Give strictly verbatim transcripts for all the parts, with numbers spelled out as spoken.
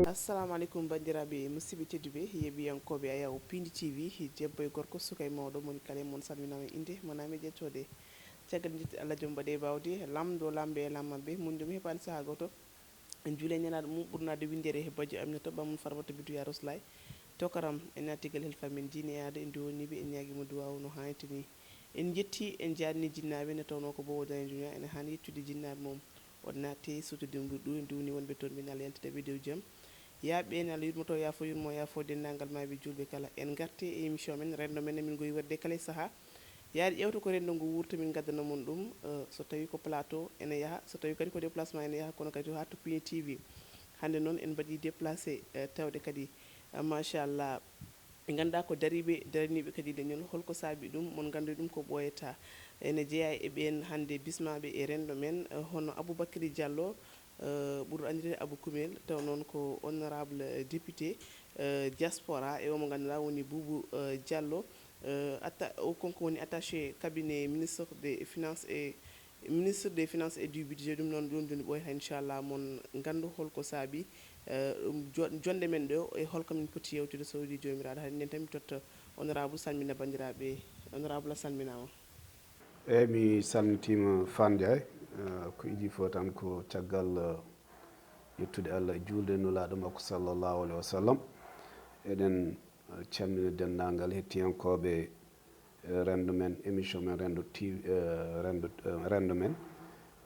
Assalamu aleykum, banndiraaɓe musidɓe tedduɓe, yeeɓiyankooɓe Ayaw Pindi T V, debbo e gorko, suka e mawɗo, moni kala e mon salminaama innde, manami e ƴettoode. Caggal njetti Allah joom mbaɗe e baawde, lamɗo lamɓe e lammanɓe, muñɗo mi heɓaani sahaa gooto. En juule e nelaaɗo mum ɓurnaade winndere he bajjo Aminata Ba mum Farmata Bintu Ya Rosulay. Tokaram e naatigal helfa men diine e aada e duwoniiɓe, en ñaagii mo duwaawu no haanirta ni. En njetti, en jaarni jinnaaɓe nde tawnoo ko bowo dane duniya, ene haani yettude jinnaaɓe mum. On naati suutude mbuɗu, en duwni wonɓe toon, mbiɗen Allah yaltida ɓe dow jam. Yaaɓe en Allah yurmoto, yaafo yurmo, yaafo denndaangal maaɓe juulɓe kala. En ngarti e émission men, renndo men, emin ngoyi waɗde kala e sahaa. Yaade ƴeewta ko renndo ngu wuurta, min ngaddana mon ɗum, eh, so tawii ko plateau ene yaha, so tawii kadi ko déplacement ene yaha, kono kadi haa to Pindi T V. Hannde noon en mbaɗii déplacé, eh, tawde kadi, eh, machallah, ɓe ngannduɗaa ko dariiɓe, daraniiɓe kadi leñol. Holko saabi ɗum? Mon nganndi ɗum ko ɓooyata. Ene jeyaa e ɓeen hannde bismaaɓe e renndo men, eh, hono Aboubacry Diallo, eh, ɓurɗo anndirede Abou Koumel, taw noon ko honorable, eh, député, eh, diaspora, e o mo ngannduɗaa woni Boubou, eh, Diallo, eh, atta-, o kanko woni attaché cabinet ministre des finances et, ministre des finances et du budget. Ɗum noon, ɗum joni ɓooyata, inchallah, mon nganndu holko saabi, eh, ɗum jo-, jonde men ɗo e holko min poti yewtude, so weli Joomiraaɗo. Hade nden tan mi totta honorable salmina banndiraaɓe. Honorable, a salminaama. Eeyi, mi salmitiima Faan Njaay. Eh, ko idii fof tan ko caggal, eh, yettude Allah e juulde e Nulaaɗo makko sallallahu alaihi wa sallam. Eɗen, eh, calmina denndaangal hettiyankooɓe, eh, renndo men, émission men renndo T V, eh, renndo, eh, renndo men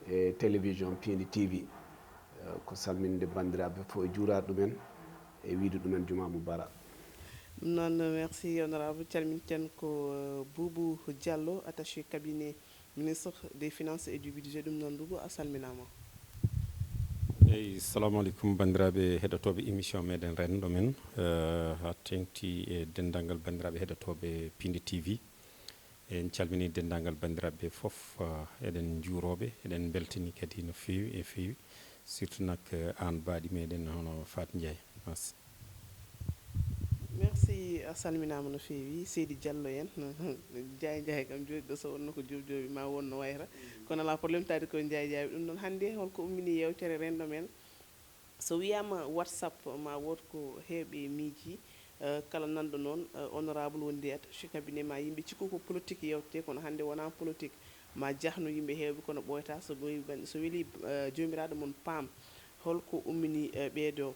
e télévision Pindi T V. Eh, ko salminde banndiraaɓe fof e juuraade ɗumen e wiyde ɗumen jumaa mubarak. Ɗum noon, merci honorable. Calminten ko, eh, Boubou Diallo, attaché cabinet ministre des finances et du budget. Ɗum noon, Boubou, a salminaama. Eyi, salamu aleykum, banndiraaɓe heɗotooɓe émission meɗen renndo men, eh, haa teeŋti e denndaangal banndiraaɓe heɗotooɓe Pindi T V. En calminii denndaangal banndiraaɓe ɓe fof, eh, eɗen njuurooɓe, eɗen mbeltanii kadi no feewi e feewi, surtout nak, eh, aan baaɗi meɗen hono Fat Ndiaye. Merci. Merci, a salminaama no feewi, Seydi Diallo en. Njaay Njaay kam jooɗi ɗo, so wonno ko Joob Joobi ma won no wayra. Kono alaa problème, taade ko Njaay Njaay. Ɗum noon, hannde holko ummini yeewtere renndo men? So wiyaama WhatsApp, ma wood ko heewɓe miiji, eh, kala nanɗo noon, eh, honorable wondi e attaché cabinet ma yimɓe cikku ko politique yewtete, kono hannde wonaa politique. Ma jahnu yimɓe heewɓe, kono ɓooyata so ɓooyi ban-, so weli, eh, Joomiraaɗo mon paam holko ummini, eh, ɓeeɗo.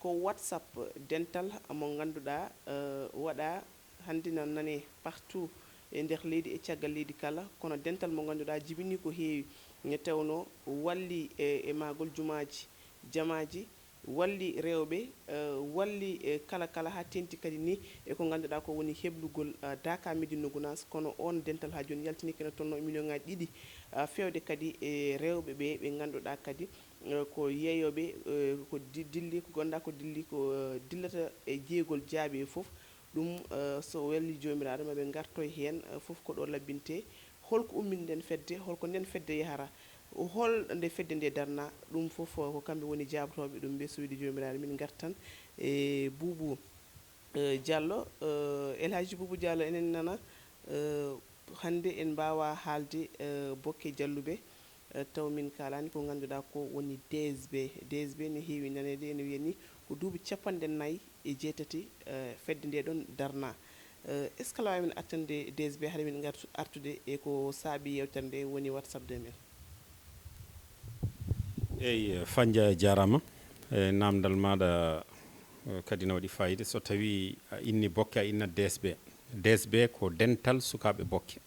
Ko WhatsApp, dental mo ngannduɗaa, eh, waɗa hannde na nane partout e nder leydi e caggal leydi kala, kono dental mo ngannduɗaa jibini ko heewi, nde tawnoo walli e, e mahgol jumaaji, jamaaji, walli rewɓe, eh, walli, eh, kala kala, haa teeŋti kadi ni e ko ngannduɗaa ko woni heblugol, eh, Daaka Médina Gounass, kono oon dental haa jooni yaltiniike no tolnoo e million ŋaaji ɗiɗi, eh, feewde kadi e rewɓe ɓe, ɓe ngannduɗaa kadi, eh, ko yeeyooɓe, eh, ko di-, dilli, ko ngannduɗaa ko dilli, ko, eh, dillata e jeygol jaabi e fof. Ɗum, eh, so welii Joomiraaɗo, ma ɓe ngartoy heen, eh, fof ko ɗo labbintee. Holko ummini nden fedde? Holko nden fedde yahara? Hol nde fedde nde darna? Ɗum fof ko kamɓe woni jaabotooɓe ɗum ɓe, so welii Joomiraaɗo. Min ngartan e Boubou, eh, Diallo. Eh, El Hadji Boubou Diallo, enen nana, eh, hannde en mbaawaa haalde, eh, Bokke Jalluɓe, eh, taw min kaalaani ko ngannduɗaa ko woni D S B. D S B ne heewi naneede ene wiya ni ko duuɓi capanɗe nayi e jeetati, eh, fedde nde ɗon darna. Eh, est-ce que aɗa waawi min artande D S B hade min ngartu-, artude e ko saabi yeewtere nde woni WhatsApp deux mille? Eyi, Fat Ndiaye, jaaraama. E naamndal maaɗa, eh, kadi na waɗi faayiida. So tawii a inni Bokke, a innat D S B. D S B ko dental sukaaɓe Bokke.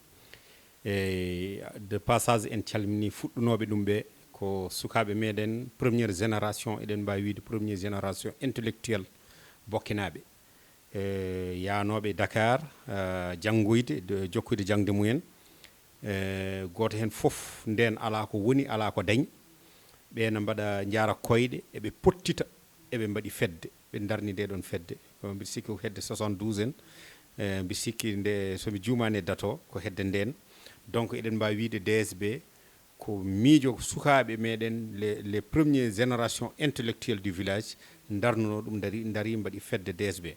E de passage, en calminii fuɗɗunooɓe ɗum ɓe, ko sukaaɓe meɗen, première génération, eɗen mbaawi wiyde première génération intellectuelle bokkinaaɓe. E yaanooɓe Dakar, eh, janngoyde, de-, jokkoyde jaŋde mumen. E gooto heen fof ndeen alaa ko woni, alaa ko dañi. Ɓe na mbaɗa, njaara koyɗe, eɓe pottita, eɓe mbaɗi fedde, ɓe ndarni nde ɗon fedde. Ko mbiɗa sikki ko hedde soixante-douze en, e mbiɗa sikki nde, so mi juumaani e date o, ko hedde ndeen. Donc, eɗen mbaawi wiyde D S B ko miijo sukaaɓe meɗen, les, les premières générations intellectuelles du village, ndarnuno ɗum, ndari, ndari mbaɗi fedde D S B.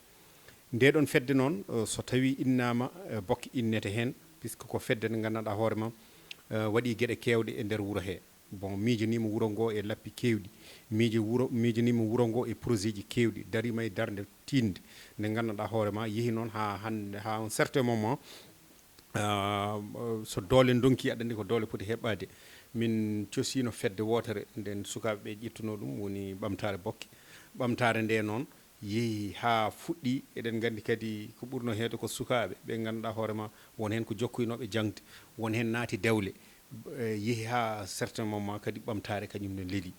Nde ɗon fedde noon, eh, so tawii innaama, eh, Bokke innete heen, puisque ko fedde nde nganndanɗaa hoore mum, eh, waɗi geɗe keewɗe e nder wuro he. Bon, miijaniima wuro ngoo e lappi keewɗi, miiji wuro, miijaniima wuro ngoo e projet ji keewɗi, dariima e darnde tiiɗnde, nde nganndanɗaa hoore ma yehi noon haa hannde, haa un certain moment, ah, so doole ndonki, aɗa anndi ko doole poti heɓaade. Min cosiino fedde wootere, nden sukaaɓe ɓe ƴettunoo ɗum, woni Ɓamtaare Bokke. Ɓamtaare nde noon yehi haa fuɗɗi, eɗen nganndi kadi ko ɓurno heewde ko sukaaɓe ɓe ngannduɗaa hoore ma, won heen ko jokkoynooɓe jaŋde, won heen naati dewle, eh, yehi haa certain moment kadi Ɓamtaare kañum ne leeli.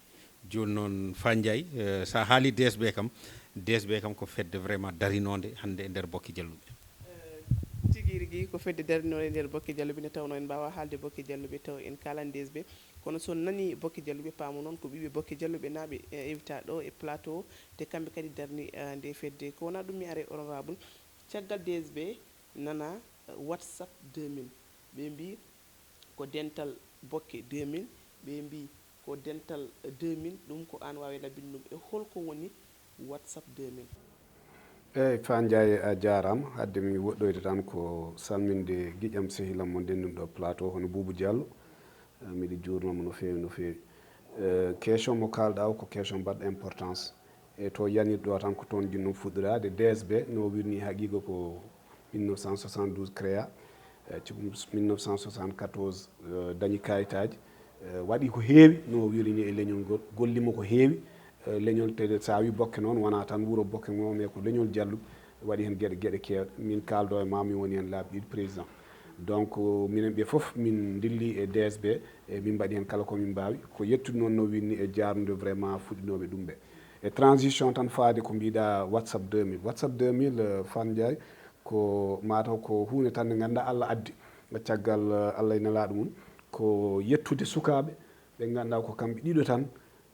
Jooni noon, Fa Ndiaye, eh, so a haali D S B kam, D S B kam ko fedde vraiment darinoonde hannde e nder Bokke Jalluɓe. Eh, tigi rigi ko fedde darinoonde e nder Bokke Jalluɓe, nde tawnoo en mbaawaa haalde Bokke Jalluɓe taw en kaalan D S B. Kono so on nanii Bokke Jalluɓe, paamu noon ko ɓiɓɓe Bokke Jalluɓe naaɓe, eh, invita ɗo e plateau, te kamɓe kadi darni, eh, nde fedde. Ko wonaa ɗum mi are honorable, caggal D S B nana, eh, WhatsApp deux mille. Ɓe mbii ko dental Bokke deux mille, ɓe mbii ko dental, eh, deux mille, ɗum ko aan waawi labbinde ɗum. E holko woni WhatsApp deux mille? Eeyi, Fa Ndiaye, a jaaraama. Hadde mi woɗɗoyde tan ko salminde giƴam sehil am mo ndennduɗo plateau, hono Boubou Diallo. Eh, miɗo juurnoo mo no feewi, no feewi. Eh, question mo kaalɗaa o ko question mbaɗɗo importance. E to yanirɗo tan ko toon jinnoo fuɗɗoraade. D S B no wirni haqiiqa ko mille neuf cent soixante-douze créa, eh, ci mille neuf cent soixante-quatorze, eh, dañi kayitaaji, eh, waɗi ko heewi no wirini e leñol ngol, gollimo ko heewi, eh, leñol tede so a wi Bokke noon wonaa tan wuro Bokke mo, mais ko leñol Jalluɓe, waɗi heen geɗe, geɗe keewɗe. Min kaaldo e ma, mi woni heen laabi ɗiɗi président. Donc, minen ɓe fof min ndilli e D S B, e min mbaɗi heen kala ko min mbaawi. Ko yettude noon no winni e jaarnude vraiment fuɗɗinooɓe ɗum ɓe. E transition tan faade ko mbiɗa WhatsApp deux mille. WhatsApp deux mille, eh, Fa Ndiaye, ko mataw ko huunde tan nde ngannduɗaa Allah addi. Caggal, eh, Allah e nelaaɗo mum, ko yettude sukaaɓe ɓe ngannduɗaa ko kamɓe ɗiɗo tan,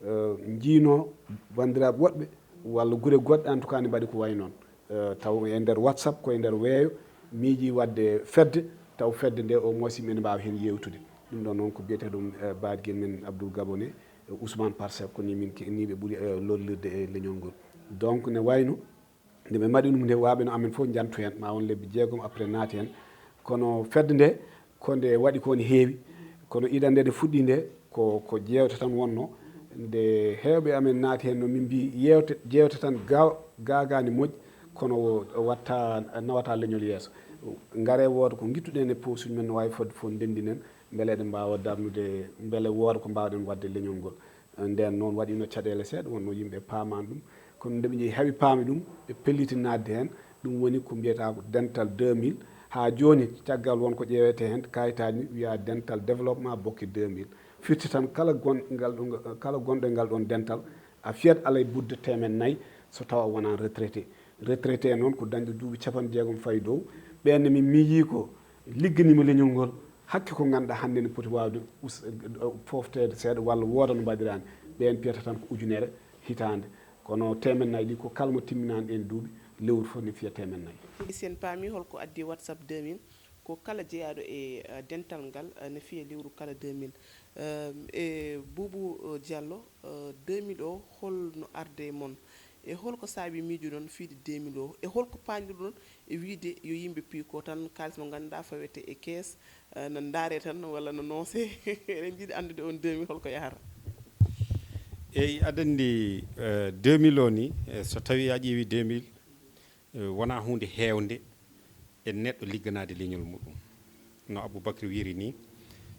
eh, njiinoo banndiraaɓe woɗɓe walla gure goɗɗe, en tout cas, ne mbaɗi ko wayi noon. Eh, taw e nder WhatsApp, ko e nder weeyo, miiji waɗde fedde, taw fedde nde au moins yimɓe ne mbaawa heen yeewtude. Ɗum ɗoon noon ko biyetee ɗum, eh, baadgel men Abdoul Gabone, eh, Ousmane Parsek, ko ni min ke-, ni ɓe ɓuri, eh, lollirde e leñol ngol. Donc, ne wayno, nde ɓe mbaɗi ɗum nde, waaɓe no amen fof njantu heen, ma won lebbi jeegom après naati heen. Kono fedde nde, ko nde waɗi ko ne heewi. Kono iɗan nde nde fuɗɗi nde, ko, ko jeewte tan wonnoo. Nde heewɓe amen naati heen, no min mbii, yeewte, jeewte tan gaaw, gaagaani moƴƴi, kono o, o watta, nawata leñol yeeso. Ngare wooda ko ngittuɗen e posuji men, no waawi fodde fof ndenndinen, mbele eɗen mbaawa darnude, mbele wooda ko mbaawɗen waɗde leñol ngol. Ndeen noon waɗiino caɗeele seeɗa, wonnoo yimɓe paamaani ɗum. Kono nde ɓe njehi, heɓi paami ɗum, ɓe pelliti naatde heen. Ɗum woni ko mbiyetaa ko dental deux mille. Haa jooni, caggal won ko ƴeewetee heen, kaayitaaji wiyaa dental développement Bokke deux mille. Firti tan kala gon-, ngal ɗo, kala gonɗo e ngal ɗoon dental, a fiyat alay budde teemen nayi so tawa a wonaa retraité. Retraité noon ko dañɗo duuɓi capanɗe jeegom fayi dow. Ɓeen ne min miijii ko ligganiima leñol ngol, hakke ko ngannduɗaa hannde ne poti waawde us-, foofteede seeɗa walla wooda no mbaɗiraani. Ɓeen piyata tan ko ujunere hitaande. Kono teemen nayi ɗi ko kala mo timminaani ɗeen duuɓi, lewru fof ne fiya teemen nayi. Si en paami holko addi WhatsApp deux mille, ko kala jeyaaɗo e, eh, dental ngal, eh, ne fiya lewru kala deux mille. Eh, e Boubou, eh, Diallo, eh, deux mille o, hol no arde e mon? E holko saabi miijuɗon fiide deux mille o? E holko paandirɗon e wiide yo yimɓe piy ko tan kaalis mo ngannduɗaa fawete e kees, eh, no ndaare tan walla no noose? Eɗen njiɗi anndude on deux mille holko yahata? Eyi, aɗa anndi, eh, deux mille o ni, eh, so tawii a ƴeewi deux mille, eh, wonaa huunde heewnde e neɗɗo ligganaade leñol muɗum. No Aboubacry wiyri ni,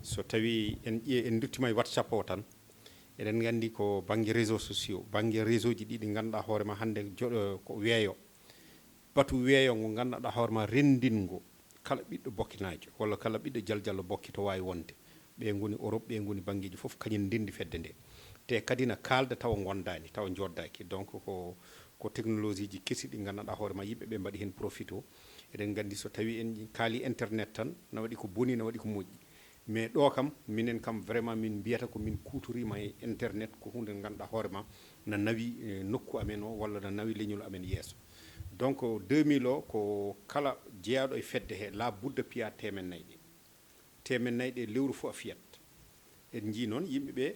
so tawii en ƴe-, en nduttiima e WhatsApp o tan, eɗen nganndi ko bannge réseaux sociaux, bannge réseau ji ɗi ɗi ngannduɗaa hoore ma hannde joɗo ko weeyo. Batu weeyo ngo ngannduɗaa hoore ma renndingo kala ɓiɗɗo Bokkinaajo walla kala ɓiɗɗo Jaljallo Bokke to waawi wonde. Ɓe ngoni Europe, ɓe ngoni banngeeji fof, kañum ndenndi fedde nde. Te kadi na kaalda tawa ngondaani, tawa njoddaaki. Donc ko, ko technologie ji kesi ɗi ngannduɗaa hoore ma yimɓe ɓe mbaɗi heen profito. Eɗen nganndi so tawii en kaali internet tan, na waɗi ko boni, na waɗi ko moƴƴi. Mais ɗo kam, minen kam vraiment min mbiyata ko min kuutoriima e internet, ko huunde nde ngannduɗaa hoore ma na nawi, eh, nokku amen o walla na nawi leñol amen yeeso. Donc deux mille o ko kala jeyaaɗo e fedde he la budda piya teemen nayi ɗe. Teemen nayi ɗe lewru fof a fiyat. En njii noon yimɓe ɓe,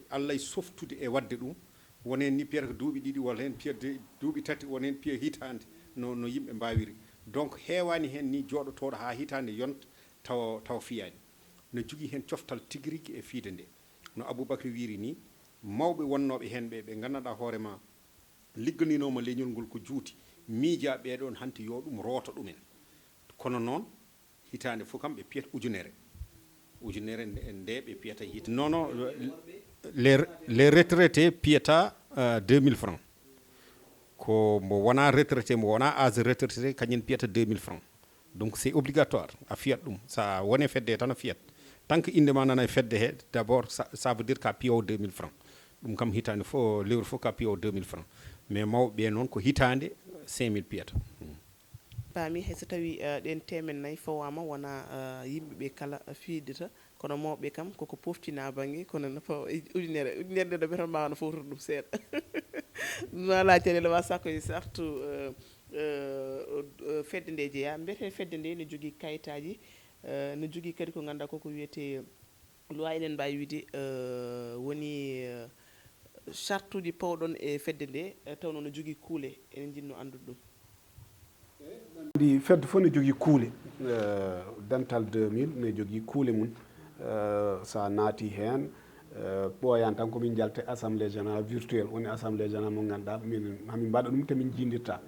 Allah e softude e waɗde ɗum. Won heen ni piyata ko duuɓi ɗiɗi, walla heen piyata duuɓi tati, won heen piya hitaande no, no yimɓe mbaawiri. Donc heewaani heen ni jooɗotooɗo haa hitaande yonta tawa, tawa fiyaani. No jogii heen coftal tigi rigi e fiide nde. No Aboubacry wiiri ni, mawɓe wonnooɓe heen ɓe, ɓe nganndanɗaa hoore ma ligganinooma leñol ngol ko juuti, miija ɓee ɗoon hanti yo ɗum rooto ɗumen. Kono noon, hitaande fof kam ɓe piyata ujunere. Ujunere nde, nde ɓe piyata hitaande. Non, non, les, les retraités piyata euh, deux mille francs. Ko mbo wona retraité, mbo wona âge retraité, kañum piyata deux mille francs. Donc c'est obligatoire, a fiyat ɗum. Sa wone fedde tan a fiyat. Tant que inde ma nana e fedde he, d'abord, ça, ça veut dire ka piyowo deux mille francs. Ɗum kam hitaande fof, lewru fof ka piyowo deux mille francs. Mais mawɓe ɓe noon ko hitaande cinq mille piyata. Paami, hay so tawii eh, ɗeen teemen nayi fawaama, wonaa eh, yimɓe ɓe kala fiidata, kono mawɓe kam koko poftinaa bannge, kono no fawa e ujunere, ujunere nde no beton mbaawa no fowtude ɗum seeɗa. Ɗum no alaa caɗeele, ma sakko e sartu eh, eh, eh, fedde nde jeyaa. Mbiyetee fedde nde no jogii kayitaaji, eh, no jogii kadi ko ngannduɗaa koko wiyetee loi, enen mbaawi wiide eh, woni eh, sartuuji pawɗon e fedde nde, eh, tawnoo no jogii kuule, enen njiɗno anndude ɗum. Ndi fedde fof ne jogii kuule. Eh, dental deux mille ne jogii kuule mum. Eh, so a naati heen, eh, ɓooyaani tan ko min njalte assemblée générale virtuelle, woni assemblée générale mo ngannduɗaa min hamin mbaɗa ɗum te min njiidirta.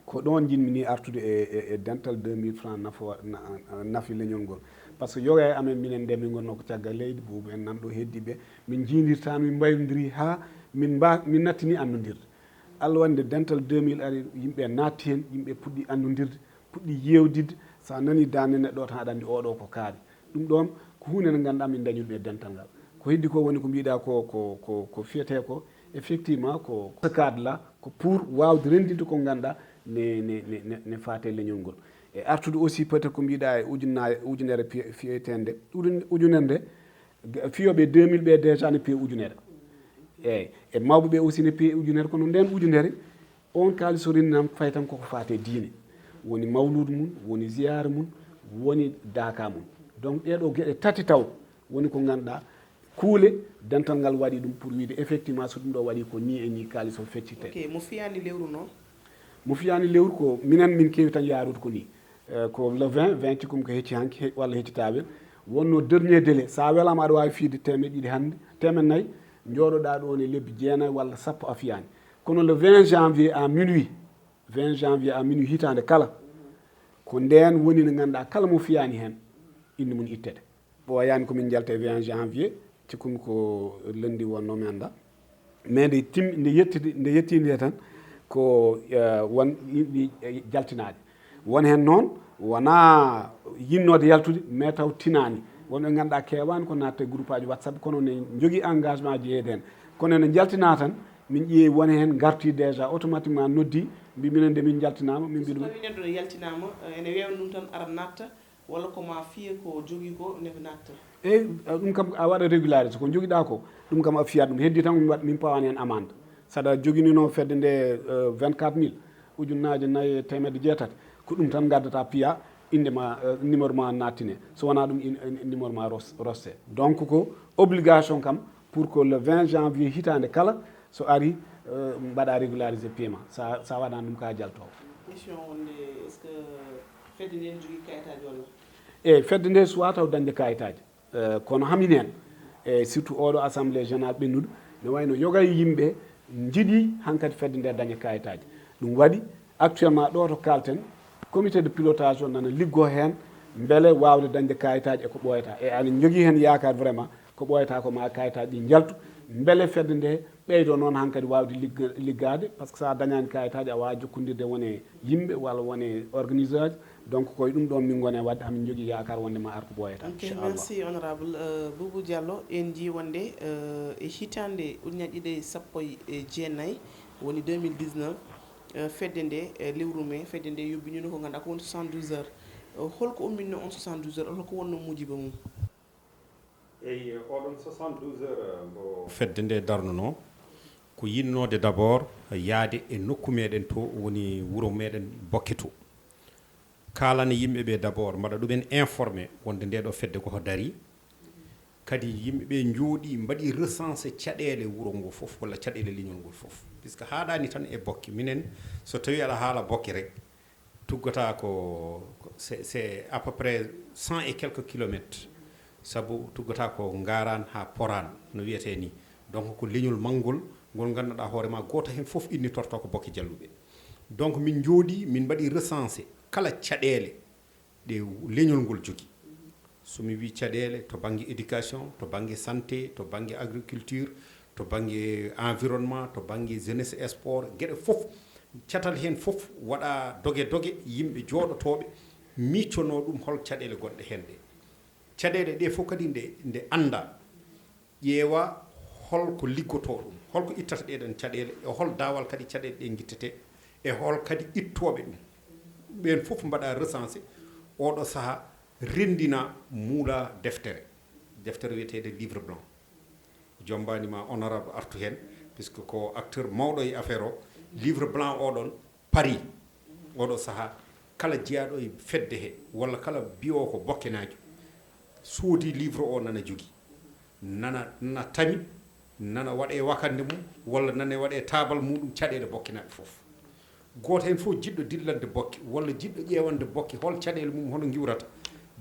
Ko ɗoon njiɗmi ni artude e, e, e dental deux mille francs nafa, na- nafi leñol ngol. Par ce que yoga e amen minen nde min ngonnoo ko caggal leydi, buubu en nan ɗo heddi ɓe, min njiidirtaano, min mbayrondiri haa min mba min nattini annondirde. Allah waɗi nde dental deux mille ari, yimɓe naatti heen, yimɓe puɗɗi annondirde, puɗɗi yeewdidde. So a nanii daande neɗɗo o tan aɗa anndi oɗo ko kaari. Ɗum ɗoon ko huunde nde ngannduɗaa min ndañi ɗum e dental ngal. Ko heddi ko woni ko mbiɗa ko ko ko ko fiyetee ko effectivement ko ce cadre là ko pour waawde renndinde ko ngannduɗaa ne ne ne ne faate leñol ngol. E artude aussi peut être ko mbiɗa e ujunna ujunere fiyeteende ujunere nde fiyooɓe deux mille ɓe déjà ne piye ujunere. Eeyi, e mawɓe ɓe aussi ne piye ujunere, kono ndeen ujunere on kaalis so renndinaama fay tan koko faate diine, woni mawluudu mum, woni ziyaara mum, woni daaka mum. Donc ɗee ɗoo geɗe tati taw woni ko ngannduɗaa kuule dental ngal waɗi ɗum pour wiide effectivement so ɗum ɗo waɗi ko ni e ni kaalis o feccirte. Ok, mo fiyaani lewru noon? Mo fiyaani lewru ko minen min keewi tan yaarude ko ni. Eh, ko le vingt, vingt cikkumi ko hecci hanki he- walla hecci taawel. Wonno dernier délai, so a welaama aɗa waawi fiyde teemeɗɗe ɗiɗi hannde, teemeɗɗe nayi, njooɗoɗaa ɗoon e lebbi jeenayi walla sappo a fiyaani. Kono le vingt janvier à minuit, vingt janvier à minuit hitaande kala, ko ndeen woni nde ngannduɗaa kala mo fiyaani heen, innde mum ittete. Ɓooyaani ko min njalta e vingt janvier, cikkumi ko lundi wonno mi annda. Mais nde tim nde yettidi nde yettii nde tan ko eh, won yimɓe eh, jaltinaaɗe. Won heen noon wonaa yinnoode yaltude mais taw tinaani. Won ɓe ngannduɗaa keewaani ko naatta e groupe aji WhatsApp kono ne njogii engagement jeyeede heen. Kono ene njaltinaa tan min ƴeewi won heen ngartii déjà automatiquement noddii mbi minen de min njaltinaama min mbiɗum. Tawi neɗɗo ne yaltinaama eh, ene weewa ɗum tan ara natta walla ko ma fiye ko jogii ko ne ko natta. Eyi, ɗum kam a waɗa régularisé ko jogiɗa ko, ɗum kam a fiyat ɗum heddi tan mi waɗ min pawaani heen amande. Saɗa joginino fedde nde vingt quatre mille, ujunnaaje nayi e teemedde jeetati, ko ɗum tan ngaddata piya innde ma, numéro ma nattine, so wonaa ɗum numéro ma roste. Donc ko obligation kam pour que le vingt janvier hitaande kala so ari mbaɗa régularisé paiement, sa waɗaani ɗum ka jaltoowo. Question wonde est ce que fedde nde ne jogii kayitaaji walla? Eeyi, fedde nde suwaa taw dañde kayitaaji. Eh, kono hamin heen, e surtout oɗo assemblée générale ɓennuɗo, ne wayno yoga e yimɓe njiɗi hankadi fedde nde daña kayitaaji. Ɗum waɗi actuellement ɗo to kalten, comité de pilotage o nana liggo heen mbele wawde dañde kayitaaji e ko ɓooyata. E aɗa jogii heen yaakaar vraiment ko ɓooyata ko ma kayitaaji ɗi njaltu mbele fedde nde ɓeydo noon hankadi wawde ligga- liggaade, par ce que so a dañaani kayitaaji a wawa jokkondirde wone yimɓe walla wone organiseur aji. Donc koye ɗum ɗon min ngone wadde hamin jogii yaakaar wonde ma ar ko ɓooyata. Ok, inchallah. Merci honorable. Euh, Boubou Diallo, en njii wonde euh, e hitaande ujunaaji ɗiɗi e sappo e jeenayi, woni deux mille dix-neuf, euh, fedde nde, euh, lewru mai, fedde nde yubbinino ko ngannduɗaa ko woni soixante-douze heures. Euh, holko umminno on soixante-douze heures, holko wonno muujiba mum? Eyi, oɗon soixante-douze heures mbo. Fedde nde darnunoo ko yinnoode d'abord yaade e nokku meɗen to woni wuro meɗen Bokke to. Kaalana yimɓe ɓe d'abord, mbaɗa ɗumen informé wonde nde ɗo fedde koko darii. Kadi yimɓe ɓe njooɗii mbaɗi recensé caɗeele wuro ngo fof walla caɗeele leñol ngol fof. Puisque haaɗaani tan e Bokke. Minen so tawii aɗa haala Bokke rek, tuggata ko c'est c'est à peu près cent et quelques kilomètres. Sabu tuggata ko ngaran ha poran, no wiyete ni. Donc ko leñol manngol ngol ngannduɗaa hoore ma, gooto heen fof innitorto ko Bokke Jalluɓe. Donc min njooɗi, min mbaɗi recensé kala caɗeele ɗe leñol ngol jogii. So mi wii caɗeele to bannge éducation, to bannge santé, to bannge agriculture, to bannge environnement, to bannge jeunesse et sport, geɗe fof, catal heen fof waɗa doge doge, yimɓe jooɗotooɓe miiccano ɗum hol caɗeele gonɗe heen ɗe. Caɗeele ɗe fof kadi nde, nde annda, ƴeewa hol ko liggotoo ɗum, hol ko ittata ɗeɗen caɗeele, e hol daawal kadi caɗeele ɗe ngittete, e hol kadi ittooɓe ɗum. Ɓeen fof mbaɗa recensé, oɗo saha renndina, muula deftere, deftere wiyeteende livre blanc. Jombani ma honorable artu heen, puisque ko acteur mawɗo e affaire o. Livre blanc oɗon pari, oɗo saha, kala jeyaaɗo e fedde he, walla kala biyo ko Bokkenaajo, soodi livre o nana jogii, nana, nana tami, nana waɗe wakande mum, walla nana waɗe taabal muɗum caɗeele Bokkenaaɓe fof. Gooto heen fof jiɗɗo dillande Bokke, walla jiɗɗo ƴeewande Bokke, hol caɗeele mum, hono ngiwrata,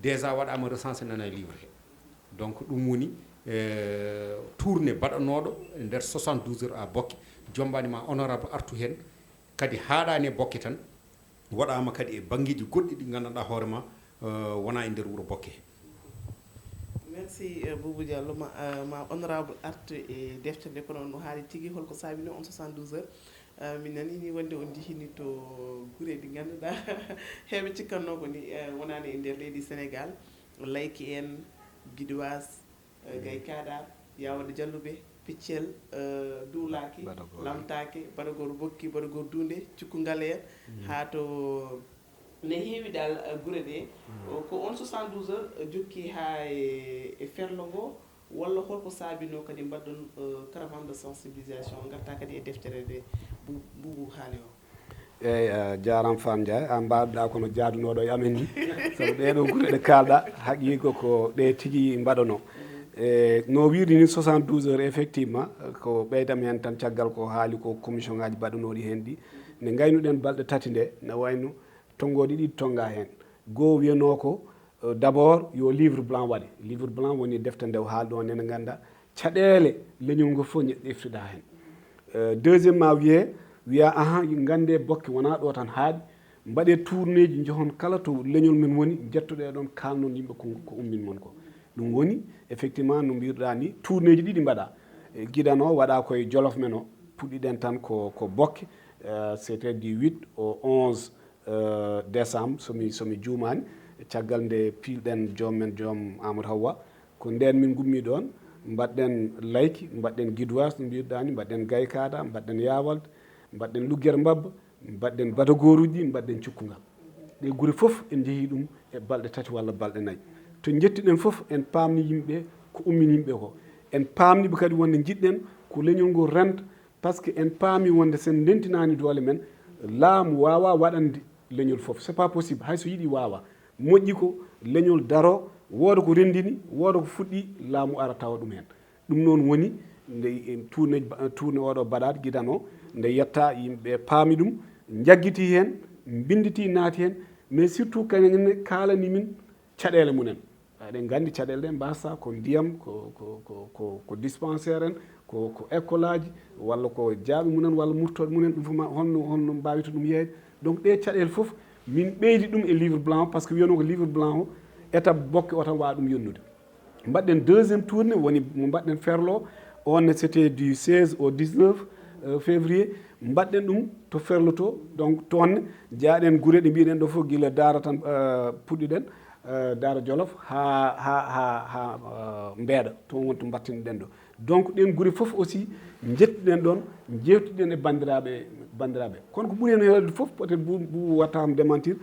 déjà waɗaama recensé nana e livre he. Donc ɗum woni, eh, tournée baɗanooɗo e nder soixante-douze heures à Bokke, jombani ma honorable artu heen, kadi haaɗaani e Bokke tan, waɗaama kadi e banngeeji goɗɗi ɗi nganndanɗaa hoore ma, eh, wona e nder wuro Bokke he. Merci, eh, Boubou Diallo. Ma, eh, ma honorable artu e deftere nde, kono no haali tigi, holko saabino on soixante-douze heures? Eh, min nani ni wonde on njehini to gure ɗi ngannduɗaa heewɓe cikkanno ko ni, eh, wonaani e nder leydi Sénégal, Layki en, Guidoise, eh, Gay Kaɗa, Yawande Jalluɓe, Piccel, eh, Duulaaki, Lamtaake, Badagor Bokki, Badagor Duunde, Cukku Ngaleer, haa to ne heewi dal, eh, gure ɗe. O, ko on soixante-douze heures, eh, jokki haa e, e ferlo ngo, walla holko saabino kadi mbaɗɗon, eh, caravane de sensibilisation, ngarta kadi e deftere nde Bu-, Boubou haali o? Eyyi, a jaaraama Fam Ndiaye, a mbaɗɗa kono jaadunooɗo e amen ni. Sabu ɗee ɗoo gure ɗe kaalɗa, haqiiqa ko ɗe tigi mbaɗanoo. E no wiiri ni soixante-douze heures, effectivement, ko ɓeydam heen tan caggal ko haali ko commission ngaji mbaɗanooɗi heen ɗi. Nde ngaynuɗen balɗe tati nde, ne wayno tonngooɗi ɗiɗi tonnga heen. Goo wiyanoo ko, eh, d'abord yo livre blanc waɗe. Livre blanc woni defte nde o haali ɗo nde, nde ngannduɗaa caɗeele leñol ngol fof ñe-, ƴeftuɗaa heen. Eh, deuxièmement wiyee, wiyaa ahan, nganndee Bokke wonaa ɗo tan haaɗi, mbaɗee tournéeji, njahon kala to leñol men woni, njettoɗee ɗoon, kaalnon yimɓe ko, ko ummin mon ko. Ɗum woni, effectivement, no mbiruɗaa ni, tournéeji ɗiɗi mbaɗaa. E, giɗano waɗaa koye Jolof men o, puɗɗiɗen tan ko, ko Bokke, eh, c'était du huit au onze, eh, décembre, so mi, so mi juumaani, caggal nde piilɗen joom men, joom Amadou Hawwa, ko ndeen min ngummii ɗoon, mbaɗɗen Layki, mbaɗɗen Guidoise, no mbiruɗaa ni, mbaɗɗen Gay Kaɗa, mbaɗɗen Yawalde, mbaɗɗen Lugger Mbabba, mbaɗɗen Badagoruuji, mbaɗɗen Cukkungal. Ɗee gure fof en njehii ɗum e balɗe tati walla balɗe nayi. To njettuɗen fof, en paamni yimɓe ko ummini yimɓe ko. En paamni ɓe kadi wonde njiɗɗen ko leñol ngol renta, par ce que en paami wonde so en ndentinaani doole men, laamu waawaa waɗande leñol fof. C'est pas possible, hay so yiɗi waawaa. Moƴƴi ko leñol daroo, wooda ko renndini, wooda ko fuɗɗii, laamu ara tawa ɗum heen. Ɗum noon woni nde, eh, tourné, tourné oɗo baɗaat giɗano, nde yetta yimɓe paami ɗum, njaggitii heen, mbinnditii, naati heen, mais surtout kañum ne kaalani min caɗeele mum en. Eɗen nganndi caɗeele ɗe mbaasa ko ndiyam, ko, ko, ko, ko, ko dispensaire en, ko, ko école aji, walla ko jaaɓi mum en, walla murtooɓe mum en, ɗum fof ma, honno, honno mbaawirta ɗum yeeyde. Donc ɗee caɗeele fof, min ɓeydi ɗum e livre blanc o, par ce que wiyanoo ko livre blanc o, étape Bokke o tan waawa ɗum yonnude. Mbaɗɗen deuxième tournée, woni mo mbaɗɗen ferlo o, on ne, c'était du seize au dix-neuf, euh, février. Mbaɗɗen ɗum to ferlo to, donc toon ne, jaaɗen gure ɗe mbiɗen ɗo fof, gila Daara tan, euh, puɗɗiɗen, euh, Daara Jolof, haa, haa, haa, haa, euh, Mbeeɗa, toon woni to mbattiniɗen ɗo. Donc ɗeen gure fof aussi, njettuɗen ɗoon, njeewtiɗen e banndiraaɓe, banndiraaɓe. Kono ko ɓuri heen heewde fof, peut-être bu, bu watta am démentir,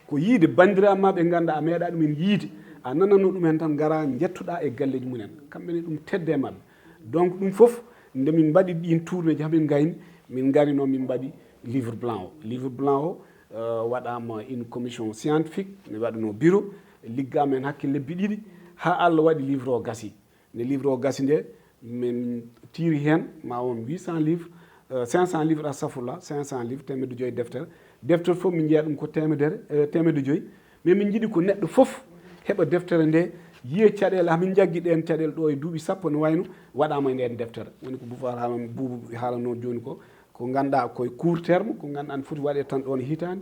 ko yiide banndiraaɓe ma ɓe ngannduɗaa a meeɗaa ɗum en yiide, a nanatno ɗum heen tan, ngaraa njettuɗaa e galleeji mum en. Kamɓe ne ɗum tedde e maɓɓe. Donc ɗum fof, nde min mbaɗi ɗiin tournéeji, haa min ngayni, min ngari noon min mbaɗi livre blanc o. Livre blanc o, euh, waɗaama une commission scientifique, mi waɗanoo bureau, liggaama heen hakke lebbi ɗiɗi, haa Allah waɗi livre o gasii. Nde livre o gasi nde, min tiiri heen ma won huit cents livres, euh, cinq cents livres, astafurlah, cinq cents livres, teemedde joyi deftere. Deftere fof min njeeya ɗum ko teemedere, euh, teemedde joyi. Mais min njiɗi ko neɗɗo fof heɓa deftere nde, Yiye caɗeele, hamin jaggi ɗeen caɗeele ɗo e duuɓi sappo, no wayno waɗaama e ndeen deftere. Woni ko Buubu haalano, Buubu haalano jooni ko, ko ngannduɗaa koye court terme, ko ngannduɗaa ne foti waɗeede tan ɗoon e hitaande,